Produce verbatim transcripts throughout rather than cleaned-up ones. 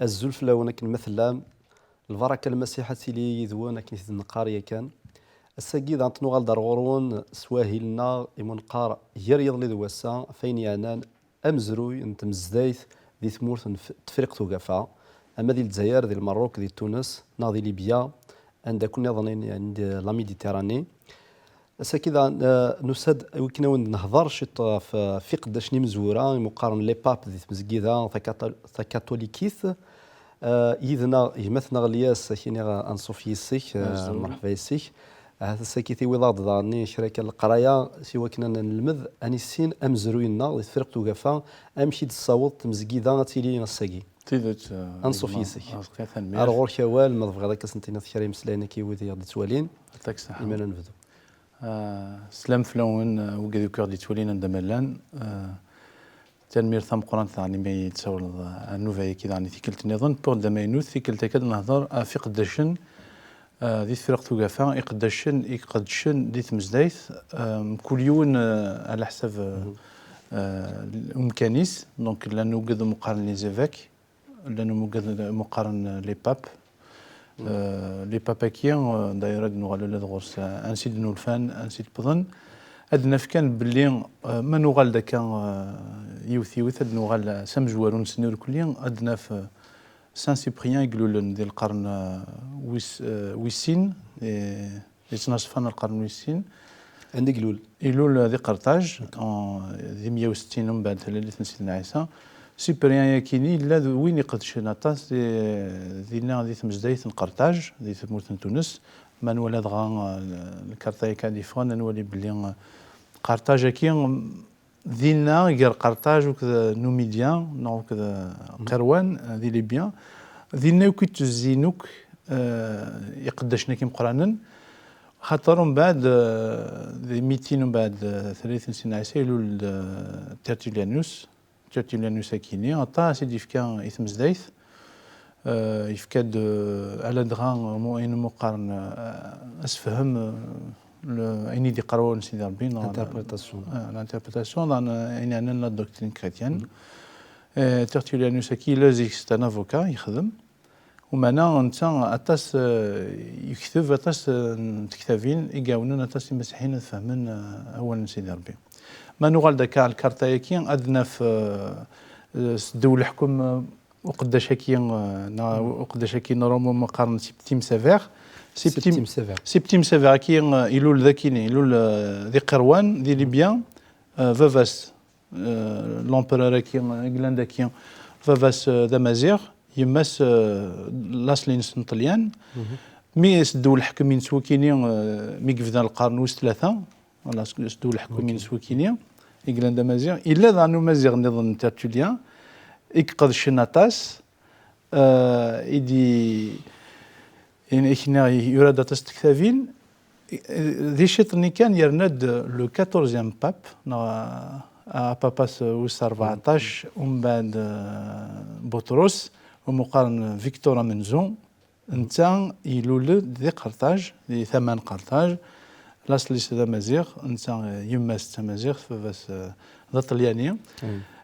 Azul fell-awen akken ma tellam. Lbaraka n Lmasiḥ ad tili yid-wen akken i t-id-neqqar yakan. Ass-agi daɣen nuɣal-d ar ɣur-wen s wahil-nneɣ imu neqqar gar yiḍelli d wass-a ɣef wayen yeɛnan amezruy n tmezdayt di tmurt n F-, Tefriqt Ugafa, ama di Lezzayer, di Lmerruk, di Tunes neɣ di Libya, anda akk nniḍen, yani, di la Méditerranée. Ass-agi daɣen, eh, nusa-d i wakken ad wen-d-nehḍer ciṭ ɣef, eh, ɣef iqeddacen imezwura imu qqaren les papes di tmezgida takata-, takatulikit. Eh, yid-neɣ gma-tneɣ Lyas, ad k-iniɣ, eh, anṣuf yis-k, eh, Azul. Merḥba yis-k. Ahat ass-agi tiwiḍ-aɣ-d daɣen kra kan leqraya s i wakken ad nelmed, ad nissin amezruy-nneɣ di Tefriqt Ugafa, amek i d-tessaweḍ tmezgida ad tili ass-agi. Tidet, eh, Anṣuf gma yis-k. Azqi, tanemmirt. Ar ɣur-k awal, ma tebɣiḍ ad k-as-tiniḍ kra imeslayen akka i wid i ɣ-d-ittwalin. Yeɛṭik ṣṣeḥḥa. Imi ara nebdu. Ah, slam fell-awen, ah, wigad akk i ɣ-d-yettwalin anda ma llan. Ah, tanemmirt tameqqrant daɣen imi i d-tsawleḍ, ah, nnuba-agi daɣen i tikkelt nniḍen. Tewweḍ-d amaynut, tikkelt akka ad nehder ɣef iqeddacen, ah, di Tefriqt Ugafa, iqeddacen i iqeddcen di tmezdayt. Ah, mkul yiwen, ah, ɛla ḥsab, ah, ah, umkan-is. Donc, llan wigad umi qqaren les évêques. Llan umugad, umi qqaren les papes. Euh, les papes-agi, euh, d'ailleurs, ad nuɣal ula d ɣur-s, euh, ansi d-nulfan, ansi d-wwḍen. Ad naf kan belli, euh, ma nuɣal-d akka, euh, yiwet yiwet, ad nuɣal, euh, s amezwaru-nsen irkelli, ad naf, euh, Saint Cyprien i ilulen di lqern, euh, wis, euh, wis sin, et Yettnaṣfa n lqern wis sin. Anda i ilul? Ilul di Qerṭaj, en, di meyya u settin mbeɛd talalit n Sidna Ɛisa. Cyprien-agi yella d win iqedcen aṭas di, dinna di tmezdayt n Qerṭaj, di tmurt n Tunes. Ma nwala dɣa, eh, lkarṭa-agi ad d-yeffɣen, ad nwali belli, eh, Qerṭaj-agi, dinna, gar Qerṭaj akked Numidya, neɣ akked Qirwan, di Libya, dinna akk i ttezzin akk, eh, iqeddacen-agi imeqqranen. Xaṭer umbeɛd, eh, di mitin umbeɛd, eh, talalit n Sidna Ɛisa, ilul-d, eh, Tertullianus. Tertullianus-agi-ni, aṭas i d-yefka i tmezdayt. Eh, yefka-d, eh, ala dɣa, mu-, ayen umi qqaren, eh, asefhem, eh, le-, ayen i d-iqqar wawal n Sidi Ṛebbi, neɣ interprétation. Eh, l'interprétation, neɣ, eh, ayen yeɛnan la doctrine chrétienne. Eh, Tertullianus-agi, yella zik c'est un avocat, yexdem. Umeɛna, netta aṭas, eh, yekteb aṭas, eh, n tektabin i iɛawnen aṭas imasiḥiyen ad fehmen, eh, awal n Sidi Ṛebbi. Ma nuɣal-d akka ɣer lkarṭa-agi, ad naf, eh, eh, seddew leḥkem, eh, uqeddac-agi, eh, neɣ uqeddac-agi n Ṛum umi qqaren Septime Sévère. Septime, Septime Sévère. Septime Sévère-agi, eh, ilul dagi, ilul, eh, di Qirwan, di Libya, eh, baba-s, eh, l'empereur-agi, eh, i yellan dagi, baba-s, eh, d amaziɣ, yemma-s, eh, laṣel-ines n Ṭelyan. Mi seddew leḥkem-ines wikini, eh, mi yebda lqern wis tlata, Voilà, s-, seddew leḥkem-ines wikini, i yellan d amaziɣ. Yella daɣen umaziɣ nniḍen n Tertulien, i iqedcen aṭas, eh, i di-, i, i k-nniɣ, yura-d aṭas n tektabin. I, di ciṭ-nni kan, yerna-d le quatorzième pape, neɣ, eh, apapa-s wis rbeɛṭac, umbeɛd, eh, Buṭrus, umi qqaren Victor amenzu. Netta ilul-d di Qerṭaj, di tama n Qerṭaj. Laṣel-is d amaziɣ, netta, eh, yemma-s d tamaziɣt, baba-s, eh, d aṭelyani.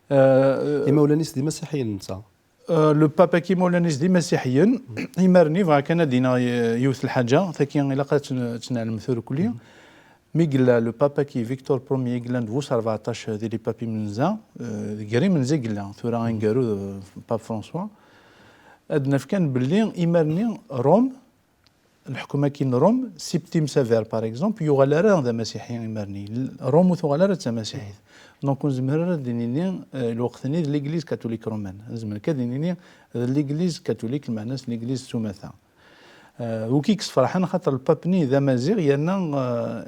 Eh, imawlan-is d imasiḥiyen, netta? Eh, le pape-agi, imawlan-is d imasiḥiyen. Imar-nni, bɣiɣ kan ad d-iniɣ, eh, yiwet lḥaǧa, tagi ilaq ad tt-, tt-neɛlem tura kulli. Mi yella le pape-agi Victor Premier i yellan d bu srebɛṭac di les papes imenza, eh, gar imenza i yella, tura aneggaru d, eh, Pape François. Ad naf kan belli imar-nni Rome, leḥkem-agi n Rome, Septime Sévère, par exemple, yuɣal ara d amasiḥi imar-nni. Rome ur tuɣal ara d tamasiḥit. Donc, ur nezmir ara ad d-nini, eh, lweqt-nni d l'Église catholique romaine. Nezmer kan ad d-nini d l'Église catholique, lmeɛna-s l'Église s umata. Eh, wi k-yesferḥen, xaṭer lpap-nni d amaziɣ, yerna,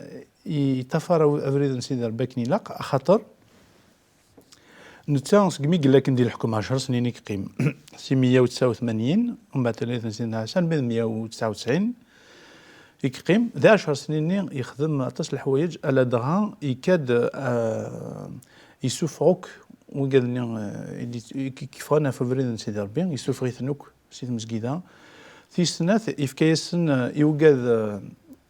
eh, yeṭṭafar aw-, abrid n Sidi Ṛebbi akken ilaq, axaṭer Netta segmi yella akken di leḥkem ɛecṛ snin i yeqqim, si meyya u tesɛa u tmanyin, mbeɛd tallit n Sidna Ɛisa, armi d meyya u tesɛa u tesɛin i yeqqim. Di ɛecṛ snin-nni yexdem aṭas n leḥwayeǧ, aladɣa ikad, ah, yessufeɣ akk wigad-nni, ah, i d-, i k-, i yeffɣen ɣef ubrid n Sidi Ṛebbi, yessufeɣ-iten akk si tmezgida. Tis snat, yefka-yasen, ah, i wigad, ah,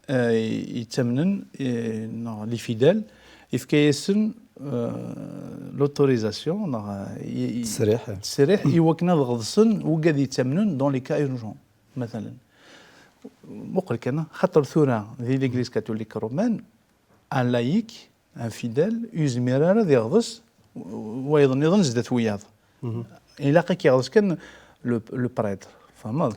eh, yettamnen, eh, neɣ les fidèles, yefka-yasen, eh, l'autorisation, neɣ, eh, i, i, ttesriḥ. Ttesriḥ i wakken ad ɣeḍsen wigad yettamnen dans les cas urgents, matalan. Muqel kan, xaṭer tura di l'Église catholique romaine, un laïc, un fidèle, ur yezmir ara ad iɣḍes wayeḍ nniḍen zdat wiyaḍ. Ilaq ad k-iɣḍes kan le, le prêtre, tfehmeḍ?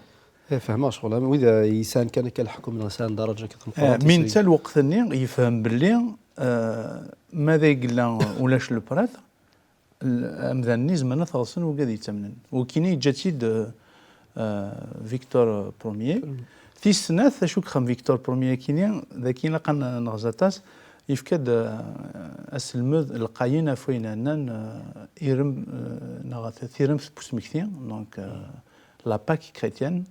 Eh, fehmeɣ ccɣel, am wid, eh, yesɛan kan akka leḥkem neɣ sɛan daraǧa akka tameqqrant, mi netta lweqt-nni yefhem belli, eh, ma d ay yella ulac le prêtre, l-, amdan-nni zemren ad t-ɣḍsen wigad yettamnen. Wikini yeǧǧa-tt-id, eh, eh, Victor Premier. Tis snat, acu yexdem Victor Premier akini, d akken ilaq ad n-, nɣez aṭas, yefka-d, eh, aselmed lqayen ɣef wayen ɛnan, eh, irem, eh, neɣ t-, tiremt n usmekti, donc, eh, la Pâque chrétienne.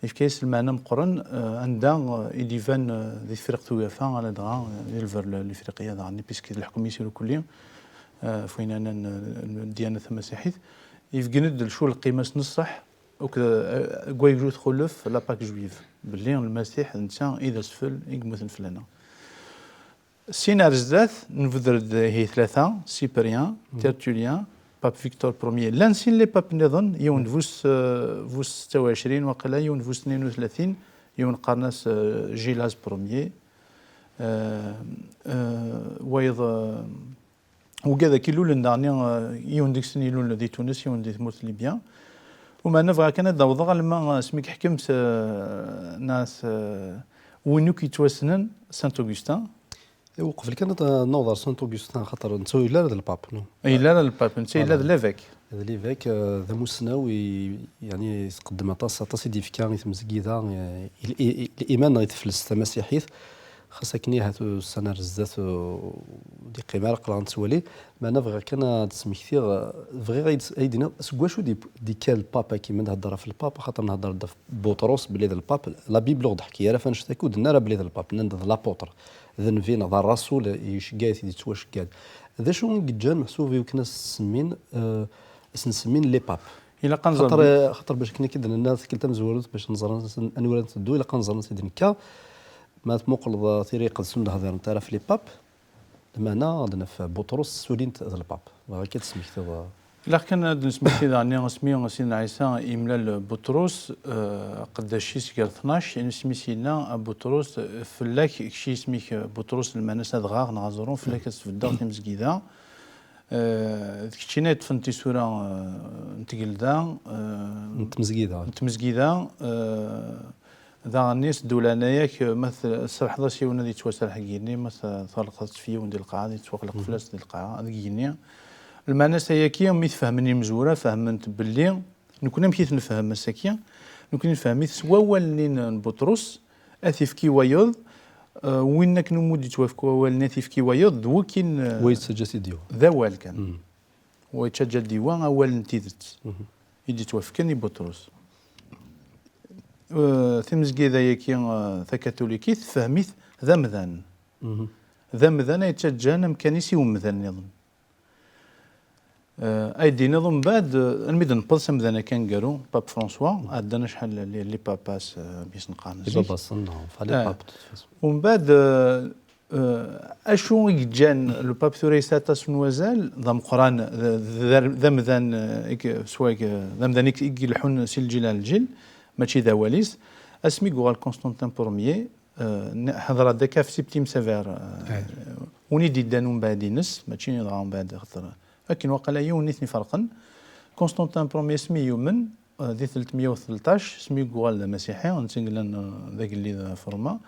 Yefka-yas lmeɛna meqqren, eh, anda, eh, i d-iban, eh, di Tefriqt Ugafa, aladɣa, eh, di lberla n Ifriqiya daɣen, puisque d leḥkem-is irukli, eh, ɣef wayen ɛnan, eh, ddiyana tamasiḥit. Yebgen-d lecɣal lqima-s n ṣṣeḥ, akked, eh, deg wayeg ur txulef la Pâque juive, belli Lmasiḥ d netta i d asfel i yemmuten fell-aneɣ. Sin ar zdat, nbedder-d ihi tlata, Cyprien, Tertullien, Pape Victor Premier. Llan sin les papes nniḍen, yiwen d bu s-, eh, bu setta u ɛecrin waqila, yiwen d bu tnin u tlatin, yiwen qqaren-as, eh, Gilaz Premier. Eh, eh, wayeḍ, eh, Wigad akk ilulen daɣen, eh, yiwen deg-sen ilul di Tunes, yiwen di tmurt n Libya. Umeɛna bɣiɣ kan ad d-awḍeɣ alma, eh, asmi i yeḥkem s, eh, nas, eh, win akk yettwassnen, Saint Augustin. Iwa, qbel kan ad naweḍ ɣer Saint Augustin, xaṭer netta ur yelli ara d lpap, non? Yella ara d lpap, netta yella d l'évêque. D l'évêque, eh, d amussnaw, i, yeɛni, yesqeddem aṭas, aṭas i d-yefka i tmezgida, eh, i, i, i, i liman neɣ i teflest tamasiḥit. Xas akken ahat ussan ar zdat, uh, ur d-yeqqim ara, aql-aɣ nettwali. Meɛna bɣiɣ kan ad d-smektiɣ, uh, bɣiɣ ad d-, ad d-iniɣ seg wacu d-, d-ikka lpap-agi, ma nhedder ɣef lpap, axaṭer nhedder-d ɣef Buṭrus belli d lpap. La Bible ur ɣ-d-teḥki ara ɣef annect-agi, ur d-tenni ara belli d lpap, nnan-d d l'apôtre, d nnbi neɣ d ṛṛasul, iceggeɛ-it-id, yettwaceggeɛ-d. D acu i yeǧǧan meḥsub i wakken ad s-semmin, uh, ad s-nsemmin les papes? Ilaq ad nẓer xaṭer, xaṭer bac akken akka d-nenna tikkelt tamezwarut, bac nẓer anwa ara nteddu, ilaq ad nẓer ansi d-nekka. Ma tmuqleḍ, uh, tira iqedsen ur d-hdiren ara ɣef les papes, lameɛna ad naf Buṭrus ssulin-t d lpap. Bɣiɣ akka ad d-tesmektiḍ, uh. Ilaq kan ad d-nesmekti daɣen asmi Sidna Ɛisa yemlal Buṭrus, uh, aqeddac-is gar tnac, isem-is yenna, a Buṭrus, uh, fell-ak, kečč isem-ik, uh, Buṭrus, lmeɛna-s adɣaɣ neɣ aẓru, fell-ak ad sbeddeɣ timezgida. Uh, d keččini ay yeṭṭfen tisura, uh, n tgelda, uh, n tmezgida. N tmezgida, uh, Daɣen, s ddula-nni-ak, ma t-, tserḥeḍ-as yiwen ad yettwaserreḥ deg yigenni, ma t-, tɣelqeḍ-t f yiwen di lqaɛa, ad yettwaɣleq fell-as di lqaɛa, deg yigenni. Lmeɛna-s ayagi, mi t-fehmen imezwura, fehmen-t belli, nekkni amek i t-nefhem ass-agi, nekkni nefhem-it s wawal-nni n, n Buṭrus, ad t-ifk i wayeḍ, eh, win akken umi d-yettwafk wawal-nni ad t-ifk i wayeḍ, d wakin, eh, wa yettaǧǧa-t-id yiwen. D awal kan. Wa yettaǧǧa-d yiwa awal n tidet i d-yettwafken i Buṭrus. Eh, timezgida-yagi, eh, takatulikit tfehhem-it d amdan. D amdan ay yettaǧǧan amkan-is i umdan nniḍen. Eh, ay d-iniḍ umbeɛd, eh, almi d-newweḍ s amdan-agi aneggaru, Pape François, ɛeddan acḥal li, li papas, eh, mi s-neqqaren zik. Li papas, non, enfin, li pape, de toute façon. Umbeɛd, eh, Eh, acu i yeǧǧan le pape tura yesɛa aṭas n wazal, d ameqqran, d, d, d amdan, eh, i k-, swag, eh, d amdan i k-, i ileḥḥun si lǧil ar lǧil, mačči d awal-is. Asmi i yuɣal Constantin Premier, eh, n-, hedreɣ-d akka ɣef Septime Sévère, eh, win i d-yeddan umbeɛd-ines, mačči dɣa umbeɛd, axaṭer akken waqila yiwen i ten-iferqen. Constantin Premier asmi yumen, eh, di telt meyya u tleṭṭac, asmi i yuɣal d amasiḥi, netta i yellan, eh, d agellid ɣef Roma.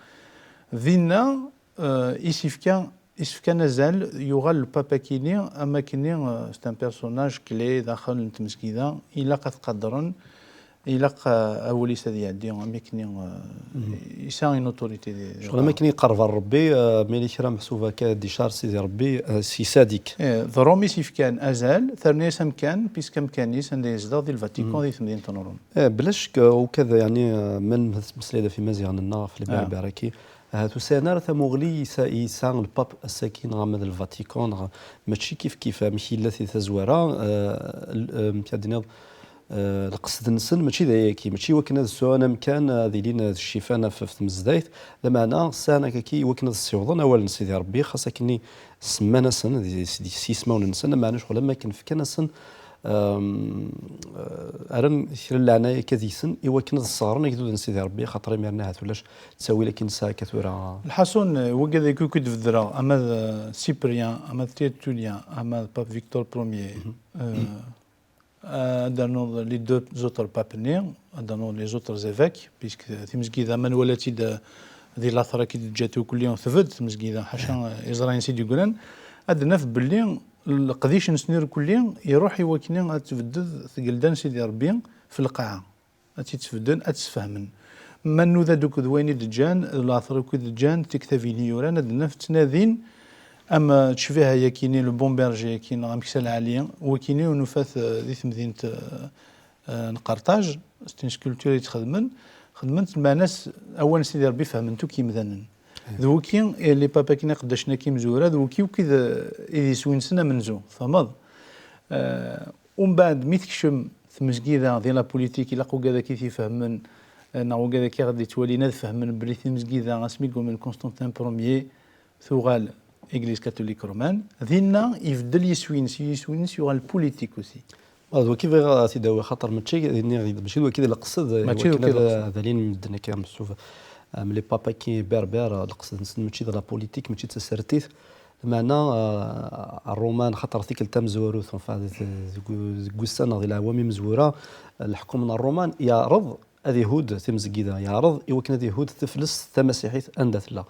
Dinna, Eh, i s-yefka, i s-fkan azal, yuɣal le pape akini, am akkenni, eh, c'est un personnage clé daxel n tmezgida, ilaq ad t-qadren, Ilaq, eh, awal-is ad iɛeddi, am akken, eh, yesɛa une autorité di, di Ccɣel am akken iqerreb ɣer Rebbi, eh, mi yella kra meḥsub akka d icar Sidi Rebbi, eh, s-, yesɛa-d-ik. Eh, d Rome i s-yefkan azal, terna-yas amkan, puisque amkan-is anda yezdeɣ di Lvatikan, di temdint n Rome. Eh, bla ccek, eh, ukad, yeɛni, eh, ma nettmeslay ɣef Imaziɣen-nneɣ, ɣef les Berbères-agi, ahat ur sɛin ara tamuɣli yesɛa, yesɛa Lpap ass-agi, neɣ ama d Lvatikan, neɣ mačči kif kif amek yella di tazwara, eh, l-, eh, amek ad d-tiniḍ, eh, lqesd-nsen mačči d ayagi, mačči i wakken ad sɛun amkan, ad ilin d ccifan ɣef, ɣef tmezdayt, lameɛna sɛan akaki i wakken ad ssiwḍen awal n Sidi Rebbi, xas akkenni semman-asen di, di, s yismawen-nsen, lameɛna ccɣel am wakken fkan-asen, ehm, eh, rran kra n leɛnaya akka deg-sen i wakken ad sseɣren agdud n Sidi Rebbi, axaṭer imir-nni ahat ulac ttawil akken nesɛa akka tura. Lḥaṣun, eh, wigad akk i d-bedreɣ, ama d, eh, Cyprien, ama d Tertullien, ama d Pape Victor Premier, eh, ad d-ternuḍ les deux autres papes-nni, ad d-ternuḍ les autres évêques, puisque timezgida ma nwala-tt-id, eh, di later-agi d-teǧǧa tukkelli tbedd tmezgida, ḥaca, eh, iẓrayen s i d-yeggran, ad d-naf belli leqdic-nsen irkelli iruḥ i wakken ad tbedded tgelda n Sidi Rebbi f lqaɛa. Ad tt-id-sbedden, ad tt-sfehmen. Ma nnuda-d akked wayen i d-ǧǧan, d later akk i d-ǧǧan, tiktabin i yuran, ad d-naf ttnadin, am, eh, ttecbiha-yakini, le bon berger-yakini, neɣ ameksa lɛali, wakini ur nufa-t, eh, di temdint, eh, eh, n Qerṭaj, c'est une sculpture i tt-xedmen, xedmen-tt, lmeɛna-s awal n Sidi Rebbi fehmen-t akk yimdanen. D waki, eh, les papes-akini, iqeddacen-agi imezwura, d waki akk i d, i d iswi-nsen amenzu, tfehmeḍ? Eh, Umbeɛd, mi tekcem tmezgida di la politique, ilaq wigad-agi i t-ifehmen, eh, neɣ wigad-agi i ɣ-d-ittwalin ad fehmen belli timezgida, asmi i yumen Constantin Premier, tuɣal Église catholique romaine. Dinna, ibeddel yiswi-ines, yiswi-ines yuɣal politique aussi. Ah, d waki bɣiɣ ad t-id-awiɣ, xaṭer mačči d, nniɣ, mačči d waki d leqsed, mačči d waki d leqsed. Ad alin medden akka, am ssuf-, am les papes-agi berbères, leqsed-nsen mačči d la politique, mačči d tasertit. Lameɛna, eh, Ṛṛuman, xaṭer tikkelt tamezwarut, enfin, deg, deg, deg wussan neɣ di leɛwam imezwura, leḥkum n Ṛṛuman yeɛreḍ ad ihud timezgida, yeɛreḍ i wakken ad ihud taflest tamasiḥit anda tella.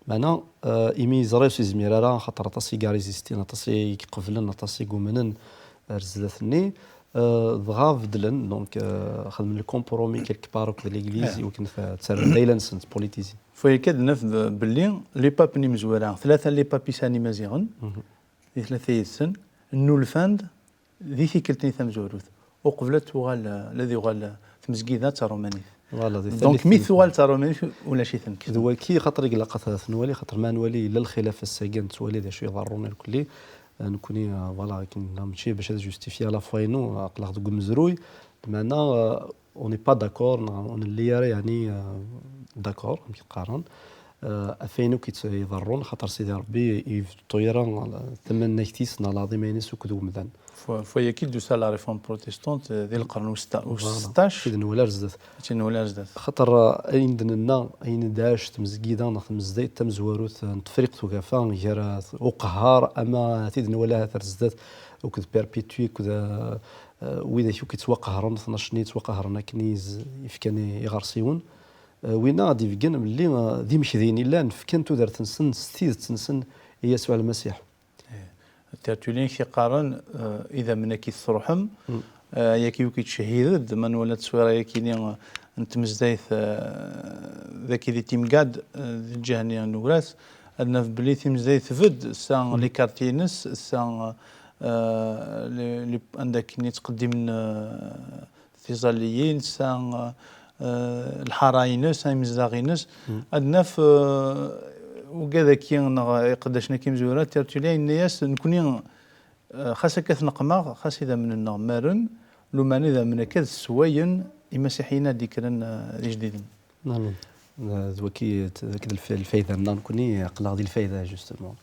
Meɛna, eh, imi yeẓra ur s-yezmir ara, xaṭer aṭas i yarizistin, aṭas i iqeblen, aṭas i yumnen ar zdat-nni, eh, dɣa beddlen, donc, eh, xedmen le compromis quelque part akked l'église, i wakken ad tt-rren d ayla-nsen, tpolitizi. Fayakka ad naf d-, belli les papes n imezwura, tlata n les papes i sɛan Imaziɣen, di tlata yid-sen, nnulfan-d di tikkelt-nni tamezwarut, uqbel ad tuɣal, ad yuɣal tmezgida d taṛumanit. Voilà, di donc, mi tuɣal d taṛumanit, ulac-iten. D waki, xaṭer i ilaq ad t-nwali, xaṭer ma nwali yella lxilaf ass-agi, nettwali d acu iḍerrun irkelli, eh, nekkni, eh, voilà, akken nniɣ, mačči bac ad justifier la foi-inu, aql-aɣ deg umezruy, lameɛna, eh, on n'est pas d'accord, neɣ ur nelli ara, yeɛni, eh, d'accord, amek qqaren, eh, ɣef wayen akk yett-, iḍerrun, xaṭer Sidi Ṛebbi ibeṭṭu ara tamannagt-is neɣ lɛaḍima-ines akked umdan. F-, f wayagi i d-tusa la réforme protestante, eh, di lqern usta-, voilà, useṭṭac. Ad tt-id-nwali ar zdat. Ad tt-id-nwali ar zdat. Xaṭer, eh, ayen d-nenna, ayen d-tɛac tmezgida neɣ tmezdayt tamezwarut, eh, n Tefriqt Ugafa, gar, eh, uqehhar, ama ad t-id-nwali ahat ar zdat, akked Perpétue, akked, eh, eh, widak akk yettwaqehren, tnac-nni yettwaqehren akken i z-, i fkan i, iɣersiwen. Eh, winna ad d-ibeggen belli, eh, d imekdiyen i llan, fkan tudert-nsen s tidet-nsen i Yasuɛ Lmasiḥ. Eh, Tertullien i k-iqqaren, eh, idammen-agi tesruḥem, eh, ayagi akk yettcehhid-d, ma nwala tteswira-yagi-ni, eh, n tmezdayt, eh, dagi di Timgad, eh, di lǧiha-nni n Wras, ad naf belli timezdayt tbedd, sa les quartiers-ines, sa, eh, les, les, anda akken i ttqeddimen, eh, tiẓalliyin, sa, eh, lḥara-ines, sa imezdaɣ-ines. Ad naf, eh, ugad-agi neɣ iqeddacen-agi imezwura, Tertullien yenna-yas, nekni, eh, xas akka tneqmeɣ, xas idammen-nneɣ mmaren, lumeɛna idammen akka d sswayen imasiḥiyen ad d-ikkren, eh, d ijdiden. Amin. D waki, d, d lf-, lfayda-nneɣ nekni, aql-aɣ di lfayda, justement.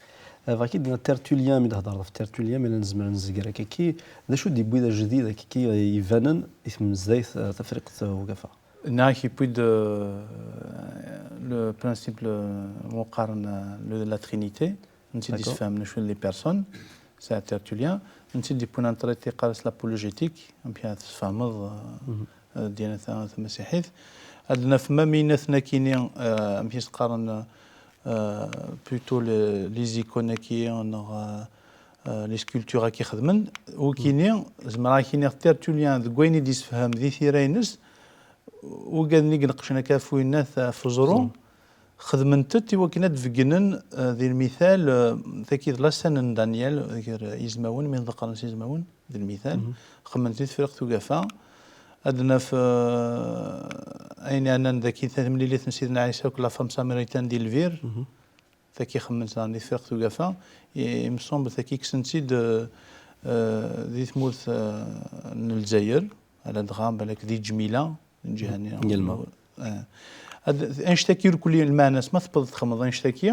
Eh, bɣiɣ ad d-iniɣ Tertullien, mi d-hedreɣ ɣef Tertullien, mi la nezmer ad nezger akkaki, d acu d-yewwi d ajdid akkaki ibanen i tmezdayt, eh, Tafriqt Ugafa? Nniɣ-ak, yewwi-d, eh, le principe, le, mu qqaren, eh, le, la Trinité. Netta i d-yessefhamen acu d les personnes, c'est Tertullien. Netta i d-yewwin un traité yeqqar-as l'apologétique, amek ara tessefhmeḍ, eh, eh, ddyanat-a tamasiḥit. Ad naf même inaten-akini, eh, amek i s-qqaren, eh, plutôt les, les icônes-agi, neɣ, eh, les sculptures akka ixedmen. Wikini, zemreɣ ad k-iniɣ Tertullien deg wayen i d-yessefhem di tira-ines, ugaden i ineqqcen akka ɣef winnat ɣef uẓru, xedment-t i wakken ad d-beggnen, eh, di lmital, eh, taki d la scène n Daniel, gar yizmawen, mi ḍeqqren s izmawen, di lmital, xedmen-t di Tefriqt Ugafa, ad naf, eh, ayen yeɛnan daki tamlilit n Sidna Ɛisa akked la femme samaritaine di lbir, taki xedmen-tt daɣen di Tefriqt Ugafa, i, il me semble taki kksen-tt-id, eh, eh, di tmurt, eh, n Lezzayer, ala dɣa balak di Ǧmila, n ǧiha-nni. N Yelma. Eh. Ad, annect-agi ur kulli lmeɛna-s, ma tewweḍ txedmeḍ annect-agi,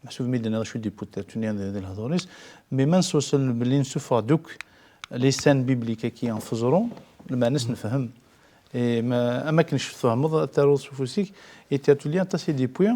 meḥsub mi d-tenniḍ acu d-yewwi Tertullien di, di lehdur-is, mais ma nessewṣel belli nessufeɣ-d akk les scènes bibliques-agi ɣef uẓru, lmeɛna-s nefhem. Eh, ma, am akken tfehmeḍ, ad taruḍ s ufus-ik, i Tertullien aṭas i d-yewwi,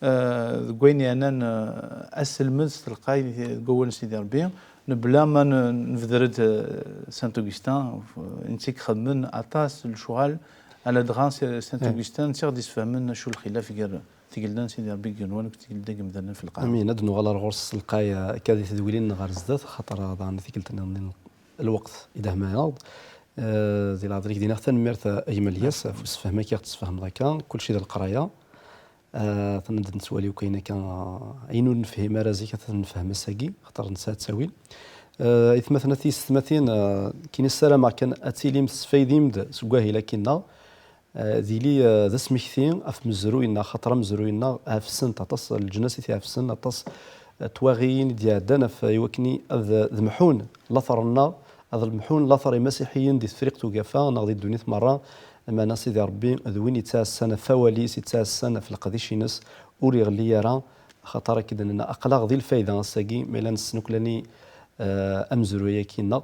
eh, deg wayen yeɛnan, eh, aselmed s telqay deg wawal n Sidi Ṛebbi, nebla ma n-, nebder-d, eh, Saint Augustin, eh, netta i ixedmen aṭas n lecɣal, ala dɣa s-, Saint Augustin, netta i ɣ-d-yessefhmen acu lxilaf gar tgelda n Sidi Ṛebbi deg igenwan akked tgelda n yemdanen ɣef lqaɛa. Amin, ad nuɣal ar ɣur-s s telqay, eh, akka di tedwilin-nneɣ ɣer zdat, xaṭer, eh, daɣen tikkelt-nniḍen lweqt idehma-yaɣ-d. Eh, di leɛḍil i k-d-iniɣ tanemmirt, eh, a gma Lyas, ɣef usefhem-agi i ɣ-d-tessefhmeḍ akka, kulci d leqraya. Eh, tenna-d nettwali akk ayen akka, eh, ayen ur nefhim ara zik, ad t-nefhem ass-agi, xaṭer nesɛa ttawil. Eh, aytmaten, a tiyessetmatin, eh, kini ssarameɣ kan ad tilim tesfaydim-d seg wahil-agi-nneɣ. Eh, d yili, eh, d asmekti ɣef mezruy-nneɣ, xaṭer amezruy-nneɣ ɛefsen-t aṭas, leǧnas i t-iɛefsen, aṭas, eh, n twaɣiyin i d-iɛeddan ɣef, i wakken ad, ad mḥun later-nneɣ, ad mḥun later imasiḥiyen di Tefriqt Ugafa neɣ di ddunit merra. Lameɛna Sidi Ṛebbi d win yettɛassan ɣef wawal-is, yettɛassan ɣef leqdic-ines, ur iɣelli ara, axaṭer akken d-nenna, aql-aɣ di lfayda ass-agi, ma yella nessen akk lani, eh, amezruy-agi-nneɣ.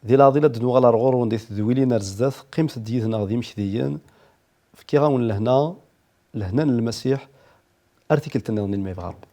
Di leɛḍil ad d-nuɣal ar ɣur-wen di tedwilin ar zdat, qqimet-d yid-neɣ d imekdiyen, fkiɣ-awen lehna, lehna n Lmasiḥ, ar tikkelt nniḍen ma yebɣa Ṛebbi.